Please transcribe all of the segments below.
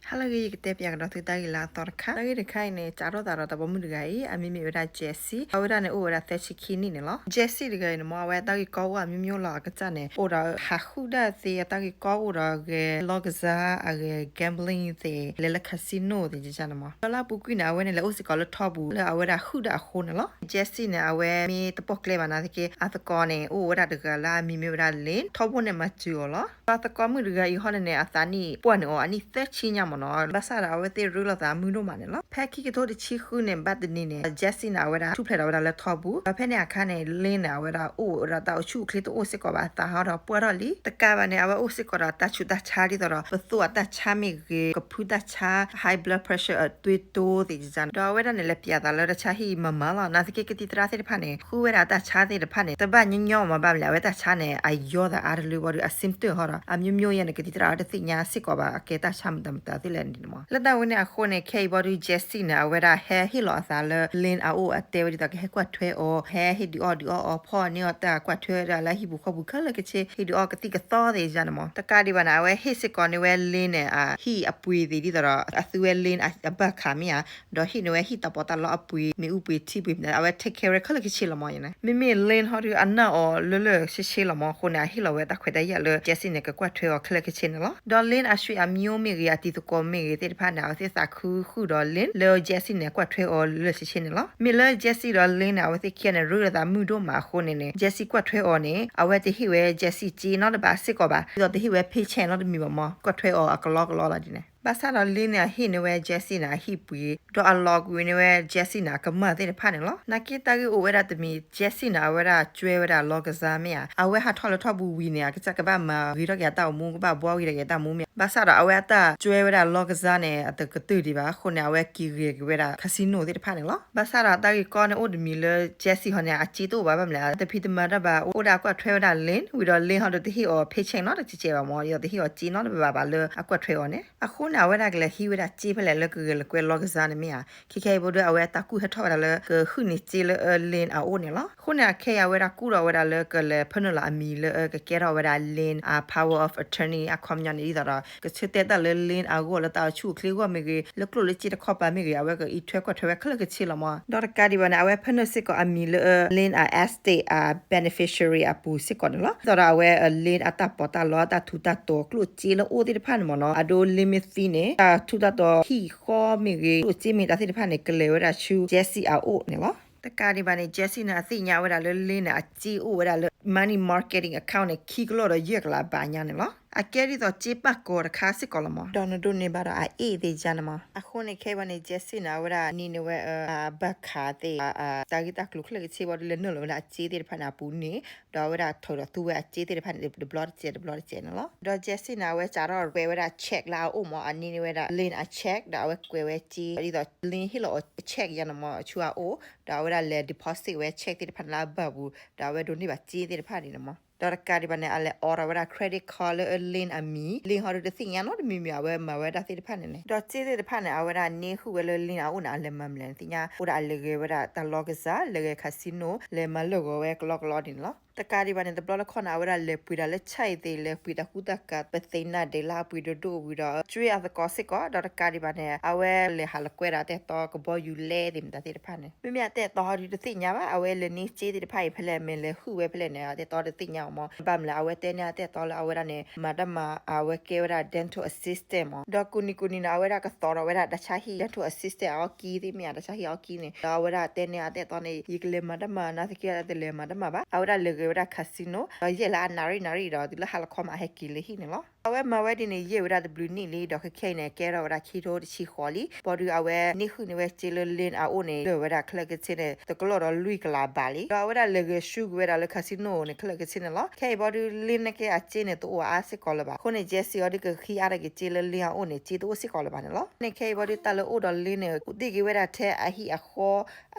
ဟါလၢအဂ့ၤ ယကတဲပၠးကဒီးသုတၢ်ဂ့ၢ်လၢအသီတခါ. တၢ်ဂ့ၢ်တခါအံၤန့ၣ် စးထီၣ်သးဒီးတၢ်ပိာ်မုၣ်တဂၤအံၤ အမံၤမ့ၢ်ဝဲဒၣ် Jessie, အဝဲဒၣ်န့ၣ်အိၣ်ဝဲဒၣ်သၢဆံခံနံၣ်န့ၣ်လီၤ. Jessie တဂၤအံၤန့ၣ်မ့ၢ် အဝဲတၢ်ဂ့ၢ်ကီအိၣ်အမျိုးမျိုးလီၤအကစၢ်န့ၣ် အိၣ်ဒီးဟးဟုၣ်ဒၣ်သ့ အတၢ်ဂ့ၢ်ကီအိၣ်ဒီးဂဲၤလီၢ်ကစၢ် အဂဲၤ gambling သ့ၣ် လဲၤလၢ casino သ့ၣ်န့ၣ်မ့ၢ်. ဒီးလၢအပူၤကွံာ်န့ၣ် အဝဲန့ၣ်လဲၤအိၣ်စ့ၢ်ကီးလၢထီပူၤ လၢအဝဲဒၣ်ဟုၣ်ဒၣ်အဃိန့ၣ်လီၤ. Jessie န့ၣ် အဝဲမ့ၢ်တပိာ်ကျဲဘၣ်နာ်သက့ အသကိးန့ၣ် အိၣ်ဝဲဒၣ်တဂၤလၢအမံၤမ့ၢ်ဝဲဒၣ် Lynn, ထီဘိန့ၣ်မၤစၢၤအီၤလီၤ. ဒီးအသကိးမုၣ်တဂၤအံၤဟီန့ၣ်န့ၣ် အသးနံၣ်ပှၢ်န့ၣ်အီၤ အနံၣ်သၢဆံညါမ့ၢ်နီၤ, ဘၣ်ဆၣ်ဒီးအဝဲသ့ၣ်ရ့လိာ်သးမုာ်ဒိၣ်မးန့ၣ်လီၤ. ဖဲခံကထိတဆံဃုန့ၣ် ဘၣ်တနံၤန့ၣ် Jessie န့ၣ် အဝဲဒၣ်ထူၣ်ဖျဲးဒီးဝဲဒၣ်လၢထီပူၤ, ဒီးဖဲန့ၣ်အခါန့ၣ် Lynn န့ၣ် အဝဲဒၣ်အိၣ်ဝဲဒၣ်တၢ်အိၣ်ဆူၣ်အိၣ်ချ့တအိၣ်စ့ၢ်ကီးဘၣ်, အသးဟီဒီးပှၢ်ထီၣ်လံ. တကးဘၣ်န့ၣ် အဝဲအိၣ်စ့ၢ်ကီးဒီးတၢ်ဆူးတၢ်ဆါဒ်သိးဒီး ပသိၣ်အတၢ်ဆါမ့ၢ်ဂ့ၤ, ကဖုတၢ်ဆါ, high blood pressure အသွေးတိုးသ့ၣ်န့ၣ်, ဒီးအဝဲဒၣ်န့ၣ်လဲၤပၠးသးလၢတၢ်ဆါဟံၣ်မၤမၤလီၤ. နာ်သက့ကသံၣ်သရၣ်သ့ၣ်တဖၣ်န့ၣ် ဃုဝဲဒၣ်တၢ်ဆါသ့ၣ်တဖၣ်န့ၣ် တဘၣ်ညီညီမ့ၢ်ဘၣ်မလဲၣ်, အဝဲတၢ်ဆါန့ၣ် အယီသးအါတလၢဘီဒီး အ symptom ဟီဒီး အမျိုးမျိုးယဲန့ၣ် ကသံၣ်သရၣ်အဝဲတသ့ၣ်ညါစ့ၢ်ကီးဘၣ် အကဲတၢ်ဆါမတၤမတၤသ့လဲၣ်န့ၣ်မ့ၢ်. လၢတၢ်ဝဲန့ၣ်အဃိန့ၣ် ခဲအံၤဘီဒီး Jessie န့ၣ် အဝဲဒၣ်ဟဲဟ့ၣ်လီၤအသးလၢ Lynn အအိၣ် အတဲဝဲဒ်သိးကဟဲကွၢ်ထွဲအီၤ, ဟဲဟ့ၣ်ဒုးအီၣ်ဒုးအီၣ်အီၤ, ဖီၣ်န့ၢ်အီၤတၢ်, ကွၢ်ထွဲဝဲဒၣ်လၢအဟံၣ်ပူၤဃီပူၤခဲလၢာ်ခဲဆ့, ဟ့ၣ်ဒုးအီၣ်ကသံၣ်ကသီသ့ၣ်န့ၣ်မ့ၢ်. တကးဒံးဘၣ်န့ၣ် အဝဲဟ့ၣ်စ့ၢ်ကီးန့ၢ်ဝဲ Lynn န့ၣ် အဟံၣ်အပှ့ၤသ့ၣ်ဒ်သိးဒီး အသူဝဲ Lynn အဘၣ်ခးမ့ၢ်ဧါ, ဒီးဟ့ၣ်န့ၢ်ဝဲဟံၣ်တၢ်ပီးတၢ်လီအပှ့ၤ, မ့ၣ်အူပှ့ၤထံပှ့ၤ, အဝဲ take care ဝဲခဲလၢာ်ခဲဆ့လီၤမ့ၢ်. မ့မ့ၢ် Lynn ဟီဒီး အနာ်အီၤလၢလၢာ်ဆ့ဆ့လီၤမ့ၢ်. အဃိန့ၣ် အဟ့ၣ်လီၤဝဲတၢ်ခွဲးတၢ်ယာ်လၢ Jessie န့ၣ် ကကွၢ်ထွဲအီၤခဲလၢာ်ခဲဆ့န့ၣ်လီၤ. ဒီး Lynn အဆွေအမျိုးမ့ၢ်ဂ့ၤ, အတံၤသကိးမ့ၢ်ဂ့ၤသ့ၣ်တဖၣ်န့ၣ် အဝဲသ့ၣ်သးခုဃုာ်ဒီး Lynn လၢ Jessie န့ၣ် ကွၢ်ထွဲအီၤလၢလၢာ်ဆ့ဆ့န့ၣ်လီၤ. မ့ၢ်လၢ Jessie ဒီး Lynn န့ၣ် အဝဲသ့ၣ်ခံဂၤန့ၣ် ရ့လိာ်သးမုာ်ဒိၣ်မးအဃိန့ၣ်န့ၣ် Jessie ကွၢ်ထွဲအီၤန့ၣ် အဝဲတဟ့ၣ်ဝဲ Jessie စ့နီတဘးစ့ၢ်ကီးဘၣ်, ဒ်သိးတဟ့ၣ်ဝဲ paycheck နီတမံၤဘၣ်မ့ၢ်, ကွၢ်ထွဲအီၤအကလီကလီလီၤဒ်န့ၣ်. ဘၣ်ဆၣ်ဒီး Lynn န့ၣ် အဟ့ၣ်န့ၢ်ဝဲ Jessie န့ၣ် အဟံၣ်ပှ့ၤ, ဒီးအလီၤကွံာ်န့ၢ်ဝဲ Jessie န့ၣ် အကမၢ်သ့ၣ်တဖၣ်န့ၣ်လီၤ. နာ်သက့တၢ်ဂ့ၢ်အိၣ်ဝဲဒၣ်တမံၤ Jessie န့ၣ် အဝဲဒၣ်ကွဲဝဲဒၣ်လီၢ်ကစၢ်မ့ၢ်ဧါ, အဝဲဟးထီၣ်လၢထီပူၤဝံၤန့ၣ် အကစၢ်ကဘၣ်မၤဂ့ၤထီၣ်က့ၤအတၢ်အိၣ်မူ, ကဘၣ်ဘှီဂ့ၤထီၣ်က့ၤအတၢ်အိၣ်မူမ့ၢ်ဧါ. ဘၣ်ဆၣ်ဒီးအဝဲအတၢ်ကွဲဝဲဒၣ်လီၢ်ကစၢ်န့ၣ် အတကတၢၢ်ဒံးဘၣ်အဃိန့ၣ် အဝဲက့ၤဂဲၤက့ၤဝဲဒၣ် casino သ့ၣ်တဖၣ်န့ၣ်လီၤ. ဘၣ်ဆၣ်ဒီးတၢ်ဂ့ၢ်ကီန့ၣ်အိၣ်တမံၤလၢ Jessie ဟီန့ၣ် အစ့တအိၣ်ဘၣ်, ဘၣ်မနုၤလဲၣ်, တဖံးတမၤတၢ်ဘၣ်, အိၣ်ဒၣ်ကွၢ်ထွဲဝဲဒၣ် Lynn ဝံၤဒီး Lynn ဟီဒီးတဟ့ၣ်အီၤ paycheck နီတစဲးဘၣ်မ့ၢ်, ဒီးတဟ့ၣ်အီၤစ့နီတဘးဘၣ်လၢအကွၢ်ထွဲအီၤန့ၣ်. အဃိန့ၣ် အဝဲဒၣ်ကလဲၤဟံးဝဲဒၣ်စ့ဖဲလဲၣ်လၢကဂဲၤလိာ်ကွဲလီၢ်ကစၢ်န့ၣ်မ့ၢ်ဧါ. ခဲခဲအံၤဘီဒီး အဝဲတၢ်ကူၣ်ဟဲထီၣ်ဝဲဒၣ်လၢ ကဟုၣ်န့ၢ်စ့လၢ Lynn အအိၣ်န့ၣ်လီၤ. အဃိန့ၣ် အခဲအံၤအဝဲဒၣ်ကူၣ်ဒီးဝဲဒၣ်လၢကလဲၤဖၢနုာ်လီၤအမံၤလၢကကဲထီၣ်ဝဲဒၣ် Lynn အ power of attorney အခီပညီန့ၣ် ဒ်သိးဒီး ကဆၢတဲာ်တၢ်လၢ Lynn အဂီၢ်လၢတၢ်အိၣ်ဆူၣ်အိၣ်ချ့အဂီၢ်မ့ၢ်ဂ့ၤ, လၢကျိၣ်လၢစ့တခီပၤမ့ၢ်ဂ့ၤ, အဝဲကအံးထွဲကွၢ်ထွဲဝဲခဲလၢာ်ခဲဆ့လီၤမ့ၢ်. ဒီးတကးဒံးဘၣ်န့ၣ် အဝဲဖၢနုာ်စ့ၢ်ကီးအမံၤလၢ Lynn အ estate အ beneficiary အပူၤစ့ၢ်ကီးန့ၣ်လီၤ. ဒ်သိးဒီးအဝဲ Lynn အတၢ်ပီးတၢ်လီ အတၢ်ထူးတၢ်တီၤ ကျိၣ်စ့လၢအိၣ်သ့ၣ်တဖၣ်န့ၣ်မ့ၢ်နီၤ, အဒိ Lynn မ့ၢ်သံန့ၣ် တၢ်ထူးတၢ်တီၤဟံၣ်ဃီမ့ၢ်ဂ့ၤ, ကျိၣ်စ့မ့ၢ်တၢ်သ့ၣ်တဖၣ်န့ၣ် ကလဲၤဝဲဒၣ်ဆူ Jessie အအိၣ်န့ၣ်လီၤ. တကးဒံးဘၣ်န့ၣ် Jessie န့ၣ် အသ့ၣ်ညါဝဲဒၣ်လၢ Lynn န့ၣ် အစ့အိၣ်ဝဲဒၣ်လၢ money marketing account န့ၣ် ခံကလီၢ်ဒီးယဲၢ်ကလးဘးညါန့ၣ်လီၤ. အကဲဒ်သိးစ့ပာ်ကီၤတခါစ့ၢ်ကီးလီၤမ့ၢ်, ဒီးနဒိးန့ၢ်ဘၣ်ဒီးအအ့ၣ်သ့ၣ်ယါန့ၣ်မ့ၢ်. အဃိန့ၣ် ခဲအံၤဘီန့ၣ် Jessie န့ၣ် အဝဲဒၣ်န့ၢ်န့ၢ်ဝဲ အဘၣ်ခးသ့ၣ် တၢ်ဂ့ၢ်တၢ်ကျိၤခဲလၢာ်ခဲဆ့ဘီဒီး လဲၤနုာ်လီၤဝဲဒၣ်အစ့သ့ၣ်တဖၣ်န့ၣ်အပူၤန့ၣ်, ဒီးအဝဲဒၣ်ထုးဒီးသူဝဲအစ့သ့ၣ်တဖၣ်န့ၣ် တဘျီတစဲးတဘျီတစဲးန့ၣ်လီၤ. ဒီး Jessie န့ၣ် အဝဲစးထီၣ်ကွဲးဝဲဒၣ် check လၢအအိၣ်မ့ၢ်, အန့ၢ်န့ၢ်ဝဲဒၣ် Lynn အ check ဒီးအဝဲကွဲးဝဲစ့ ဒ်သိး Lynn ဟ့ၣ်လီၤအီၤ check ယါန့ၣ်မ့ၢ် ဆူအအိၣ်, ဒီးအဝဲဒၣ်လဲၤ deposit ဝဲ check သ့ၣ်တဖၣ်န့ၣ်လၢအဘၣ်ပူၤ, ဒီးအဝဲဒိးန့ၢ်ဘၣ်စ့သ့ၣ်တဖၣ်န့ၣ်မ့ၢ်. ဒီးတကးဒံးဘၣ်န့ၣ် အလဲၤအိးထီၣ်ဝဲဒၣ် credit card လၢ Lynn အမံၤ, Lynn ဟီဒီးတသ့ၣ်ညါနီတမံၤမံၤ အဝဲမၤဝဲဒၣ်သ့ၣ်တဖၣ်န့ၣ်န့ၣ်. ဒီးစ့သ့ၣ်တဖၣ်န့ၣ် အဝဲဒၣ်န့ၢ်ဃုာ်ဝဲလၢ Lynn အအိၣ်န့ၣ် အလဲၤမၤမလဲၣ်န့ၣ် သ့ၣ်ညါ, အိၣ်ဒၣ်အလဲၤဂဲၤဝဲဒၣ်တၢ်လီၢ်ကစၢ်, လဲၤဂဲၤ casino, လဲၤမၤလၢာ်ဂီၤဝဲကလီကလီဒ်န့ၣ်လီၤ. တကးဒံးဘၣ်န့ၣ် တဘျီတခီန့ၣ် အဝဲဒၣ်လဲၤပှ့ၤတၢ်လၢ check သ့ၣ်, လဲၤပှ့ၤတၢ်ကူတၢ်ကၤ ပသ့ၣ်နၢ်ဒဲးလၢအပှ့ၤဒိၣ်ဒိၣ်ဝံၤဒီး ကွဲအသကိးစ့ၢ်ကီး, ဒီးတကးဒံးဘၣ်န့ၣ် အဝဲလဲၤဟးလီၤကွဲဒီးအတၢ်အဲၣ်တီကဘီယူၤလဲသ့ၣ်မတၤသ့ၣ်တဖၣ်န့ၣ်, မ့မ့ၢ်အတၢ်အဲၣ်တီဟီဒီးတသ့ၣ်ညါဘၣ်, အဝဲလဲၤန့ၢ်စ့သ့ၣ်တဖၣ်အံၤဖဲလဲၣ် မ့ၢ်လဲၤဃုာ်ဝဲဖဲလဲၣ်န့ၣ် အတၢ်အဲၣ်တီတသ့ၣ်ညါအီၤမ့ၢ်. ဘၣ်မနုၤလဲၣ် အဝဲတဲန့ၢ်အတၢ်အဲၣ်တီလၢအဝဲဒၣ်န့ၣ် မၤတၢ်မၤ အဝဲကဲဝဲဒၣ် dental assistant မ့ၢ်. ဒီးကိးနံၤကိးနံၤန့ၣ် အဝဲဒၣ်ကသီဒီးဝဲဒၣ်တၢ်ဆါဟံၣ် dental assistant အအီၣ်ကံသ့ၣ်မ့ၢ်ဧါ, တၢ်ဆါဟံၣ်အအီၣ်ကံန့ၣ်, ဒီးအဝဲဒၣ်တဲန့ၢ်အတၢ်အဲၣ်တီန့ၣ် ယကလဲၤမၤတၢ်မၤ နာ်သက့တလဲၤမၤတၢ်မၤဘၣ်, အဝဲဒၣ်လဲၤဂဲၤဝဲဒၣ် casino ဒီးယဲၢ်လၢအနၣ်ရံၣ်နၣ်ရံၣ်ဒီး တုၤလၢဟါလီၤခီမး အဟဲက့ၤလၢဟံၣ်န့ၣ်လီၤ. အဝဲမၤဝဲဒ်န့ၣ် ယဲၢ်ဝဲဒၣ်တဘျုးနံၣ်လံ, ဒီးခဲခဲအံၤန့ၣ် ကဲထီၣ်ဝဲဒၣ်ခံထိတဆံဃိးလံ. ဘီဒီးအဝဲန့ၢ်ဃုာ်န့ၢ်ဝဲစ့လၢ Lynn အအိၣ်န့ၣ် လၢာ်ဝဲဒၣ်ခဲလၢာ်ခဲဆ့န့ၣ် တကလီၢ်ဒီးလွံၢ်ကလးဘးလံ. ဒီးအဝဲဒၣ်လဲၤဂဲၤဆူကွံာ်ဝဲဒၣ်လၢ casino န့ၣ် ခဲလၢာ်ခဲဆ့န့ၣ်လီၤ. ခဲအံၤဘီဒီး Lynn န့ၣ်က့အစ့န့ၣ် တအိၣ်အါစ့ၢ်ကီးလၢၤဘၣ်. အဃိန့ၣ် Jessie အီၤဒီးကဃံအါထီၣ်က့ၤစ့လၢ Lynn အအိၣ်န့ၣ် စ့တအိၣ်စ့ၢ်ကီးလၢၤဘၣ်န့ၣ်လီၤ. န့ၣ်ခဲအံၤဘီဒီး တၢ်လၢအိၣ်ဒီး Lynn န့ၣ် အိၣ်တ့ၢ်က့ၤဝဲဒၣ်ထဲအဟံၣ်အဃီ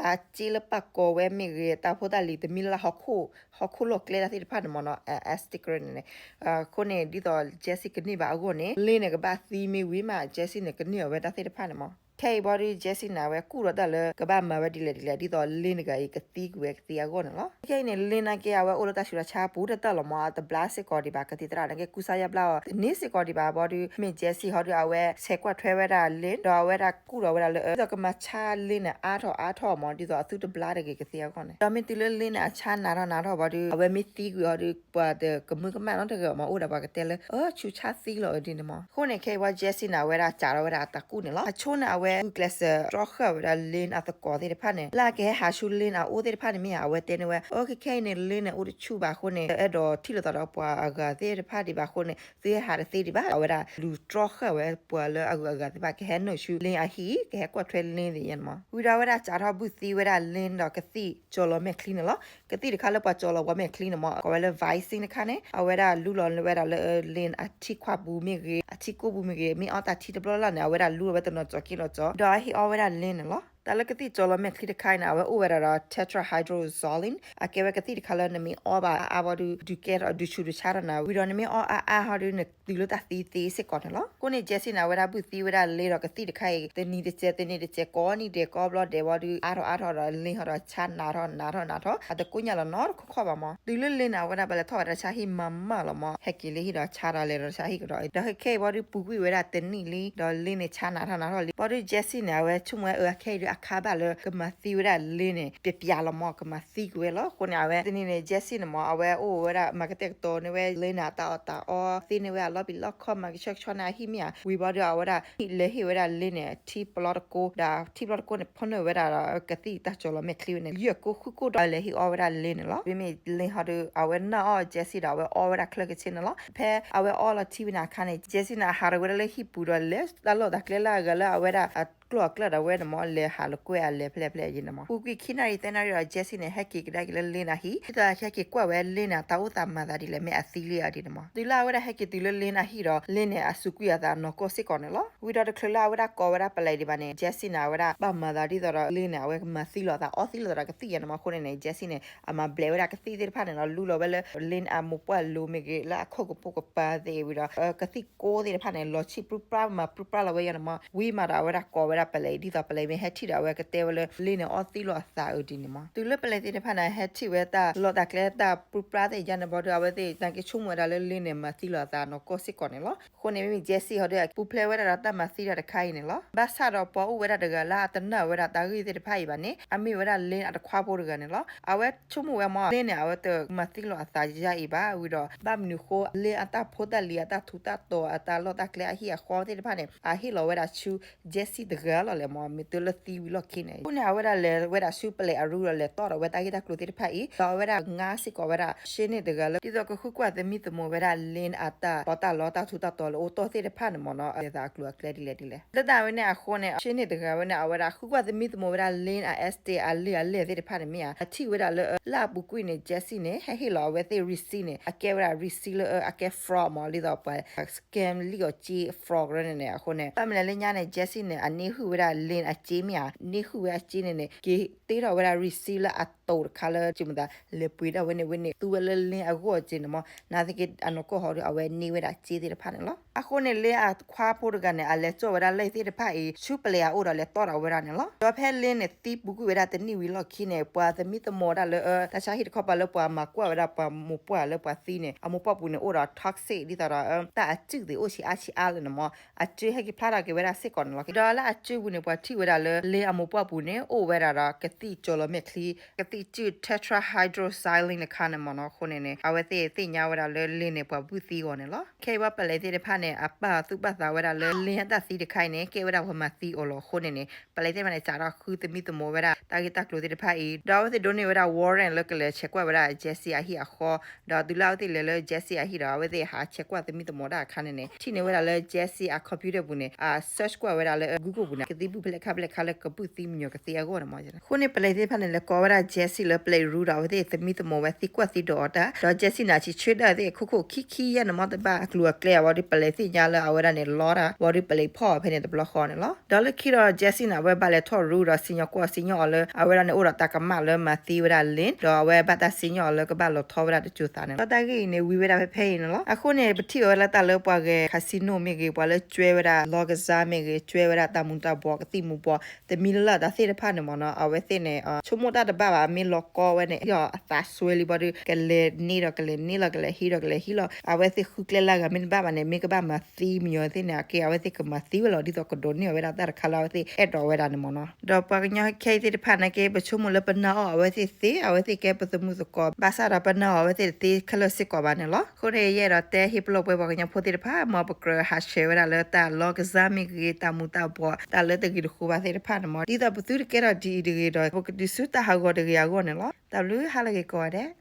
အစ့လၢပာ်ကီၤဝဲမ့ၢ်ဂ့ၤ, တၢ်ဖိတၢ်လံၤ တမံၤလၢ်လၢ်ဟီၣ်ခိၣ် ဟီၣ်ခိၣ်လီၢ်ကျဲတၢ်သ့ၣ်တဖၣ်န့ၣ်မ့ၢ်နီၤ, အ secret န့ၣ်န့ၣ်. အဃိန့ၣ် ဒ်သိး Jessie ကန့ၢ်ဘၣ်အဂီၢ်န့ၣ် Lynn န့ၣ် ကဘၣ်သံမ့ၢ်ဝံၤမး Jessie န့ၣ် ကန့ၢ်အီၤဝဲတၢ်သ့ၣ်တဖၣ်န့ၣ်မ့ၢ်. ခဲအံၤဘီဒုး Jesse န့ၣ် အဝဲကူၣ်ဒီးတၢ်လၢကဘၣ်မၤဝဲဒ်လဲၣ်ဒ်လဲၣ် ဒ်သိး Lynn တဂၤအံၤကသံကွံာ်ဝဲကသံအဂီၢ်န့ၣ်လီၤ. ခဲအံၤန့ၣ် Lynn နာ်က့ အဝဲအိၣ်လၢတၢ်ဆူးတၢ်ဆါပူၤတတၢၢ်လီၤမး, အတဘျါစ့ၢ်ကီးဒံးဘၣ် ကသံၣ်သရၣ်နာ်က့ ကူစါယါဘျါအီၤတန့ၢ်စ့ၢ်ကီးဒံးဘၣ်. ဘီဒုး မ့ၢ် Jesse ဟီဒုး အဝဲဆဲးကွၢ်ထွဲဝဲဒၣ် Lynn ဒီးအဝဲဒၣ်ကူၣ်ဒီးဝဲဒၣ်လၢ ဒ်သိးကမၤဆါ Lynn န့ၣ် အါထီၣ်အါထီၣ်မး, ဒ်သိးအသုတဘျါတဂ့ၤကသံအဂီၢ်န့ၣ်. ဒီးမ့ၢ်တုၤလၢ Lynn န့ၣ် အဆါနးထီၣ်နးထီၣ်ဘီဒုး အဝဲမ့ၢ်သံကွံာ်ဟီဒုး ပှၤတကမၢကမၣ်နီတဂၤမး, အိၣ်ဒီးပှၤကတဲလၢ အၢ ဆူးဆါသံလီၤအဒ်န့ၣ်မး. အဃိန့ၣ် ခဲအံၤဘီ Jesse န့ၣ် အဝဲဒၣ်စးထီၣ်ဝဲဒၣ်အတၢ်ကူၣ်န့ၣ်လီၤ. အဆိန့ၣ် အဝဲဂုာ်ကျဲးစၢးတြီဃာ်ဝဲဒၣ် Lynn အသကိးသ့ၣ်တဖၣ်န့ၣ် လၢအကဟဲဟးဆူ Lynn အအိၣ်သ့ၣ်တဖၣ်န့ၣ်မ့ၢ်ဧါ, အဝဲတဲန့ၢ်ဝဲ အၢ ခဲခဲအံၤန့ၣ် Lynn န့ၣ် အိၣ်တဆူၣ်ဘၣ်အဃိန့ၣ် အဲၣ်ဒိးထံၣ်လိာ်သးဒီးပှၤအဂၤသ့ၣ်တဖၣ်ဒံးဘၣ်အဃိန့ၣ် သုဟဲဟးတသ့ဒံးဘၣ်. အဝဲဒၣ်လူၤတြီဃာ်ဝဲပှၤလၢအဂုၤအဂၤသ့ၣ်တဖၣ် ကဟဲနုာ်ဆူ Lynn အဟံၣ် ကဟဲကွၢ်ထွဲ Lynn သ့ၣ်ညါန့ၣ်မး. ဝံၤဒီးအဝဲဒၣ်စးထီၣ်ဘူၣ်သံဝဲဒၣ် Lynn ဒီးကသံၣ်ကၠီၤလီၤမဲာ်ချံန့ၣ်လီၤ. ကသံၣ်တခါလၢပှၤကၠီၤလီၤဝဲမဲာ်ချံန့ၣ်မး ကိးဝဲလၢ Visine တခါန့ၣ် အဝဲဒၣ်လူလီၤဝဲဒၣ်လၢ Lynn အထံခွါပူၤမ့ၢ်ဂ့ၤ အထံကိၢ်ပူၤမ့ၢ်ဂ့ၤ, မ့ၢ်အီၣ်တၢ်ထံတဘျီလၢ်န့ၣ် အဝဲဒၣ်လူလီၤဝဲတနီၤကၠီၤက့ၤလီၤကၠီၤ ဒီးအဟ့ၣ်အီဝဲဒၣ် Lynn န့ၣ်လီၤ. တၢ်လၢကသံၣ်ကၠီၤလီၤမဲာ်ချံတခါအံၤန့ၣ် အဝဲအိၣ်ဝဲဒၣ်ဒီး tetrahydrozoline အကဲဝဲကသံၣ်တခါလၢနမ့ၢ်အီဘၣ်အါအါဘီဒုး ဒုးကဲထီၣ်ဒုးဆူးဒုးဆါထီၣ်နၤ, ဝံၤဒီးနမ့ၢ်အီအါအါဟီဒုး နတုၤလၢတၢ်သံသ့စ့ၢ်ကီးန့ၣ်လီၤ. အဃိန့ၣ် Jesse န့ၣ် အဝဲဒၣ်ဘူၣ်သံဝဲဒၣ် Lynn ဒီးကသံၣ်တခါအံၤ တနံၤတစဲး တနံၤတစဲး ကိးနံၤဒဲးကိးဘျီဒဲးဘီဒုး အါထီၣ်အါထီၣ်ဒီး Lynn ဟီဒီးဆါနးထီၣ် နးထီၣ်နးထီၣ် အတကိညၢ်လီၤနီတခီခီဘၣ်မး. တုၤလၢ Lynn န့ၣ် အဝဲဒၣ်ပလဲၤထီၣ်ဝဲဒၣ်တၢ်ဆါဟံၣ်မၤမၢ်လီၤမး, ဟဲက့ၤလၢဟံၣ်ဒီးဆါဒီးလဲၤဒီးတၢ်ဆါဟံၣ်ကဒီး ဒီးခဲအံၤဘီဒုးပူၤကွံာ်ဝဲဒၣ်တနံၣ်လံ ဒီး Lynn န့ၣ် ဆါနးထီၣ်နးထီၣ်လံ ဘီဒုး Jesse န့ၣ် အဝဲဆိကမိၣ်ဝဲအၢ ခဲအံၤဒုးအခါဘၣ်လၢကမၤသံဝဲဒၣ် Lynn န့ၣ် ပျဲးပျဲးလီၤမး, ကမၤသံကွံာ်ဝဲလီၤ. အဃိန့ၣ် အဝဲတနံၤန့ၣ် Jesse န့ၣ်မး အဝဲအိၣ်ဝဲဒၣ် မၤကတဲာ်ကတီၤန့ၢ်ဝဲ Lynn န့ၣ် အတၢ်အီၣ်တၢ်အီ သ့န့ၢ်ဝဲအလီၢ်ပံၤလီၢ်ခီၣ် မၤကဆှဲကဆှီန့ၢ်အဟံၣ်မ့ၢ်ဧါ, ဝံၤဘီဒုး အဝဲဒၣ် လဲၤဟ့ၣ်ဝဲဒၣ် Lynn န့ၣ် ထံပလီတကိ ဒီးထံပလီတကိန့ၣ် ဖီၣ်န့ၢ်ဝဲဒၣ်ဒီးကသံၣ်တၢ်ကၠီၤလီၤမဲာ်ချံဝဲန့ၣ် ယဲၢ်ကိဃုကိဒီး လဲၤဟ့ၣ်အီဝဲဒၣ် Lynn န့ၣ်လီၤ. မ့မ့ၢ် Lynn ဟီဒီး အဝဲနာ်အီၣ် Jesse ဒီး အဝဲအီဝဲဒၣ်ချၢကဆ့န့ၣ်လီၤ. ဖဲအဝဲအီလီၤထံဝဲန့ၣ်အခါန့ၣ် Jesse န့ၣ် အဟးထီၣ်ဝဲဒၣ်လၢဟံၣ်ပူၤဒီး လဲၤတၢ်လီၢ်တၢ်ကျဲလၢအဂၤလၢအဝဲဒၣ်အကျိၤအကျဲဒီး အဝဲန့ၣ်မး လဲၤဟးလိာ်ကွဲအလဲၤဖဲလဲၣ်ဖဲလဲၣ်ယဲန့ၣ်မး. ပူၤကွံာ်ခံနၣ်ရံၣ်သၢနၣ်ရံၣ်ဒီး Jesse န့ၣ် ဟဲက့ၤကဒါက့ၤလၢ Lynn အဟံၣ် ဒ်သိးဟဲက့ၤကွၢ်ဝဲ Lynn န့ၣ် တၢ်အိၣ်သးမၤသးဒ်လဲၣ် မ့ၢ်အသံလံဧါဒ်န့ၣ်မး. တုၤလၢအဝဲဒၣ်ဟဲက့ၤတုၤလၢ Lynn အဟံၣ်ဒီး Lynn န့ၣ် အစူးကွံာ်အသးနီၢ်ကီၢ်စ့ၢ်ကီးန့ၣ်လီၤ. ဝံၤဒီးတချုးလၢအဝဲဒၣ်ကိးဝဲဒၣ်ပလဲၤဒံးဘၣ်န့ၣ် Jesse န့ၣ် အဝဲဒၣ်ဘၣ်မၤသးဒ်သိးဒီး Lynn န့ၣ် အဝဲကမၤသံလိာ်သးအီသံလိာ်သးဒီးကသံၣ်ယဲန့ၣ်မး. အဃိန့ၣ်န့ၣ် Jesse န့ၣ် အမၤဘျဲးဝဲဒၣ်ကသံၣ်သ့ၣ်တဖၣ်န့ၣ်လီၤ. လူလီၤဝဲလၢ Lynn အမိၢ်ပှၢ်လိၤမ့ၢ်ဂ့ၤ လၢအခိၣ်ကပိာ်ကပၤသ့ၣ်ဝံၤဒီး ကသံၣ်ကိသ့ၣ်တဖၣ်န့ၣ် လီၤဆံၣ်ပြူပြါမၤပြူပြါလီၤဝဲယဲန့ၣ်မး. ဝံၤမးဒီးအဝဲဒၣ်ကိးဝဲဒၣ်ပလဲၤ ဒ်သိးပလဲၤမ့ၢ်ဟဲထံၣ်ဒီး အဝဲကတဲဝဲလၢ Lynn န့ၣ် အီသံလိာ်အသးအၢဒ်န့ၣ်မး. တုၤလၢပလဲၤသ့ၣ်တဖၣ်န့ၣ် ဟဲထံၣ်ဝဲတၢ်လီၢ်တၢ်ကျဲတၢ်ပြူပြါသ့ၣ်ယဲန့ၣ်ဘီဒီး အဝဲသ့ၣ်နာ်က့ဆိကမိၣ်ဝဲဒၣ်လၢ Lynn န့ၣ် မၤသံလိာ်အသးနီၢ်ကီၢ်စ့ၢ်ကီးန့ၣ်လီၤ. အဃိန့ၣ် မ့မ့ၢ် Jesse ဟီဒီး အပူၤဖျဲးဝဲဒၣ်ဒီးတၢ်မၤသံတၢ်တခါအံၤန့ၣ်လီၤ. ဘၣ်ဆၣ်ဒီးပှၤအိၣ်ဝဲဒၣ်တဂၤလၢအတနာ်ဝဲဒၣ်တၢ်ဂ့ၢ်သ့ၣ်တဖၣ်အံၤဘၣ်န့ၣ် အမ့ၢ်ဝဲဒၣ် Lynn အတခွါဖိတဂၤန့ၣ်လီၤ. အဝဲဆိကမိၣ်ဝဲမး Lynn န့ၣ် အဝဲတမၤသံလိာ်အသးယါအံၤဘၣ်. ဝံၤဒီး ဘၣ်မနုၤဃိ Lynn အတၢ်ဖိတၢ်လံၤ အတၢ်ထူးတၢ်တီၤ အတၢ်လီၢ်တၢ်ကျဲ အဟံၣ်အဃီသ့ၣ်တဖၣ်န့ၣ် အဟ့ၣ်လီၤဝဲဒၣ်ဆူ Jesse တဂၤလီၤလဲၣ်မး မ့ၢ်တုၤလၢသံဝံၤလီၢ်ခံန့ၣ်. အဃိန့ၣ် အဝဲဒၣ်လဲၤဝဲဒၣ်ဆူပလဲၤအရူဒီး လဲၤတီၣ်ဒီးဝဲတၢ်ဂ့ၢ်တၢ်ကျိၤသ့ၣ်တဖၣ်အံၤ ဒီးအဝဲဒၣ်ငါစ့ၢ်ကီးဝဲဒၣ် ရှ့န့ၢ်တဂၤလၢ ဒ်သိးကဃုကွၢ်သမံသမိးဝဲဒၣ် Lynn အတၢ်ပီးတၢ်လီတၢ်ထူးတၢ်တီၤလၢအိၣ်တီၢ်သ့ၣ်တဖၣ်န့ၣ်မးနီၤ အသးအကျိၤအကျဲဒ်လဲၣ်ဒ်လဲၣ်. လၢတၢ်ဝဲန့ၣ်အဃိန့ၣ် ရှ့န့ၢ်တဂၤဝဲန့ၣ် အဝဲဒၣ်ဃုကွၢ်သမံသမိးဝဲဒၣ် Lynn အ estate အလံာ်အလဲၢ်သ့ၣ်တဖၣ်န့ၣ်မ့ၢ်ဧါ အထံၣ်ဝဲဒၣ်လၢ လၢအပူၤကွံာ်န့ၣ် Jesse န့ၣ် ဟဲဟ့ၣ်လီၤအဝဲသ့ၣ် receipt န့ၣ် အကဲဝဲဒၣ် receipt လၢအကဲ fraud မး ဒ်သိးပှၤ scam လံၣ်အီၤစ့ fraud န့ၣ်န့ၣ် အဃိန့ၣ် ဘၣ်မနုၤလဲၣ်လၢညါန့ၣ် Jesse န့ၣ် အန့ၢ်ဟုၣ်ဝဲဒၣ် Lynn အစ့မ့ၢ်ဧါ န့ၢ်ဟုၣ်ဝဲအစ့န့ၣ်န့ၣ် က့ၤတ့ထီၣ်ဝဲဒၣ် receipt လၢအတိၤတခါလၢ ကမၤသး လဲၤပှ့ၤဒၣ်ဝဲန့ၣ်ဝဲန့ၣ် သူဝဲလၢ Lynn အဂီၢ်စ့န့ၣ်မး နာ်သက့အနီၢ်ကီၢ်ဟီဒီး အဝဲန့ၢ်ဝဲဒၣ်စ့သ့ၣ်တဖၣ်န့ၣ်လီၤ. အဃိန့ၣ် Lynn အခွါဖိတဂၤန့ၣ် အလဲၤစိာ်ဝဲဒၣ်လံာ်သ့ၣ်တဖၣ်အံၤ ဆူပလဲၤအအိၣ်ဒီးလဲၤတီၣ်ဒီးဝဲဒၣ်န့ၣ်လီၤ. ဒီးဖဲ Lynn န့ၣ် သံပူၤကွံာ်ဝဲဒၣ်တနံၣ်ဝံၤလီၢ်ခံန့ၣ် ပှၤသမံသမိးဒၣ်လၢ တၢ်ဆါဟံၣ်တခီပၤလၢပှၤမၤကွၢ်ဝဲဒၣ်ပှၤမိၢ်ပှၢ်လၢပှၤသံန့ၣ် အမိၢ်ပှၢ်ပူၤန့ၣ် အိၣ်ဒီး toxic ဒ်သိးဒီး တၢ်အစုၣ်သ့ၣ်အိၣ်ဆံးအါဆံးအါလၢာ်န့ၣ်မး အစုဟဲက့ၤဖျါထီၣ်က့ၤဝဲဒၣ်စ့ၢ်ကီးန့ၣ်လီၤ. ဒီးလၢအစုပူၤန့ၣ် ပှၤထံၣ်ဝဲဒၣ်လၢ Lynn အမိၢ်ပှၢ်ပူၤန့ၣ် အိၣ်ဝဲဒၣ်ဒီးကသံၣ်ကၠီၤလီၤမဲာ်ချံ ကသံၣ်စုၣ် tetrahydrozoline တခါန့ၣ်မးနီၤ အဃိန့ၣ်န့ၣ် အဝဲသ့ၣ်သ့ၣ်ညါဝဲဒၣ်လၢ Lynn န့ၣ် ပှၤဘူၣ်သံအီၤန့ၣ်လီၤ. ခဲအံၤဘၣ်ပလဲၤသ့ၣ်တဖၣ်န့ၣ် အပာ်သူၣ်ပာ်သးဝဲဒၣ်လၢ Lynn အတၢ်သံတခါအံၤန့ၣ် ကဲဝဲဒၣ်ပှၤမၤသံအီၤလီၤ. အဃိန့ၣ်န့ၣ် ပလဲၤသ့ၣ်တဖၣ်န့ၣ် စးထီၣ်ဃုသမံသမိးဝဲဒၣ် တၢ်ဂ့ၢ်တၢ်ကျိၤသ့ၣ်တဖၣ်အံၤ ဒီးအဝဲသ့ၣ်ဒိးန့ၢ်ဝဲဒၣ် warrant လၢကလဲၤဆဲးကွၢ်ဝဲဒၣ် Jesse အဟံၣ်အဃီ ဒီးတုၤလၢအဝဲသ့ၣ်လဲၤလၢ Jesse အဟံၣ်ဒီး အဝဲသ့ၣ်ဟးဆဲးကွၢ်သမံသမိးတၢ်အခါန့ၣ်န့ၣ် ထံၣ်န့ၢ်ဝဲဒၣ်လၢ Jesse အ computer ပူၤန့ၣ် အ search ကွၢ်ဝဲဒၣ်လၢ Google ပူၤန့ၣ် ကသံၣ်ဘူၣ်ဖဲလဲၣ်ခါဖဲလဲၣ်ခါလၢကဘူၣ်သံမညီၤကသံအဂီၢ်န့ၣ်မး. အဃိန့ၣ် ပလဲၤသ့ၣ်တဖၣ်န့ၣ် လဲၤကိးဝဲဒၣ် Jesse လၢပလဲၤရူဒီး အဝဲသ့ၣ်သမံသမိးဝဲသံကွၢ်သံဒိးအီၤတၢ် ဒီး Jesse န့ၣ် အဆံးဆၢဒၣ်သ့ၣ် ခိၣ်ခိၣ်ခံခံယဲၢ်န့ၣ်မး တဘၣ်အကျိၤအကျဲအဝဲဒီး ပလဲၤ သ့ၣ်ညါလၢအဝဲဒၣ်န့ၣ်လီတၢ် ဘီဒုးပလံးဖီၣ်အီၤဖဲန့ၣ်တဘျီဃီန့ၣ်လီၤ. ဒီးလၢခံဒီး Jesse န့ၣ် အဝဲဘၣ်လဲၤထီၣ်ရူဒီးစံၣ်ညီၣ်ကွီၢ်စံၣ်ညီၣ်အီၤလၢ အဝဲဒၣ်န့ၣ်အိၣ်ဒီးတၢ်ကမၣ်လၢမၤသံဝဲဒၣ် Lynn ဒီးအဝဲဘၣ်တၢ်စံၣ်ညီၣ်အီၤလၢကဘၣ်လီၤထီဝဲဒၣ်တစိၤသးန့ၣ်လီၤ. ဒီးတၢ်ဂ့ၢ်အံၤန့ၣ် ဝံၤဝဲဒၣ်ဖဲဖဲအံၤန့ၣ်လီၤ. အဃိန့ၣ် ပထံၣ်အီၤဝဲလၢတၢ်လၢပှၤဂဲၤ casino မ့ၢ်ဂ့ၤ ပှၤလၢကွဲဝဲဒၣ် လောင်းကစား မ့ၢ်ဂ့ၤ ကွဲဝဲဒၣ်တၢ်မူၤတၢ်ဘှီး ကသံၣ်မူၤဘှီး တမံၤလၢ်လၢ်တၢ်သ့ၣ်တဖၣ်န့ၣ်မ့ၢ်နီၤ အဝဲသ့ၣ်န့ၣ် ဆိကမိၣ်တၢ်တဘၣ်ဘၣ် မ့ၢ်လီၤကီဝဲန့ၣ် အသးစွဲလံဘီဒုး ကလဲၤန့ၢ်ဒီးကလဲၤန့ၢ်လီၤ ကလဲၤဟံးဒီးကလဲၤဟံးလီၤ အဝဲသ့ၣ်ဃုကျဲလၢအဂၤမ့ၢ်တဘၣ်ဘၣ်န့ၣ် မ့ၢ်ကဘၣ်မၤသံမညီၤသ့ၣ်န့ၣ် အကဲအဝဲသ့ၣ်ကမၤသံဝဲလီၤ ဒ်သိးကဒိးန့ၢ်အီၤဝဲဒၣ်တၢ်တခါလၢအဝဲသ့ၣ်အဲၣ်ဒိးဝဲဒၣ်န့ၣ်မ့ၢ်နီၤ. ဒီးပှၤကညီခဲအံၤသ့ၣ်တဖၣ်န့ၣ်က့ ပဆိကမိၣ်လၢပနာ်အီၤအဝဲသ့ၣ်သ့ အဝဲသ့ၣ်ကဲပသမုာ်သကိး ဘၣ်ဆၣ်ဒီးပနာ်အီၤအဝဲသ့ၣ်တသ့ခဲလၢာ်စ့ၢ်ကီးဘၣ်န့ၣ်လီၤ. အဃိန့ၣ် ယအဲၣ်ဒိးတဲဟ့ၣ်ပလီၢ်ပှဲၤပှၤကညီဖိသ့ၣ်တဖၣ် မ်ပကြၢးဟးဆှဲးဝဲဒၣ်လၢတၢ်လောင်းကစားမ့ၢ်ဂ့ၤ တၢ်မူၤတၢ်ဘှီး တၢ်လၢတဂ့ၤတဃိဘၣ်သ့ၣ်တဖၣ်န့ၣ်မ့ၢ် ဒ်သိးပသုတကဲထီၣ်ဒ်အံၤတဂ့ၤဒီး ပကတုၤဆူတၢ်ဟးဂီၤတဂ့ၤအဂီၢ်န့ၣ်လီၤ. တၢ်ဘျုး ဟါလၢအဂ့ၤကိးဂၤဒဲး.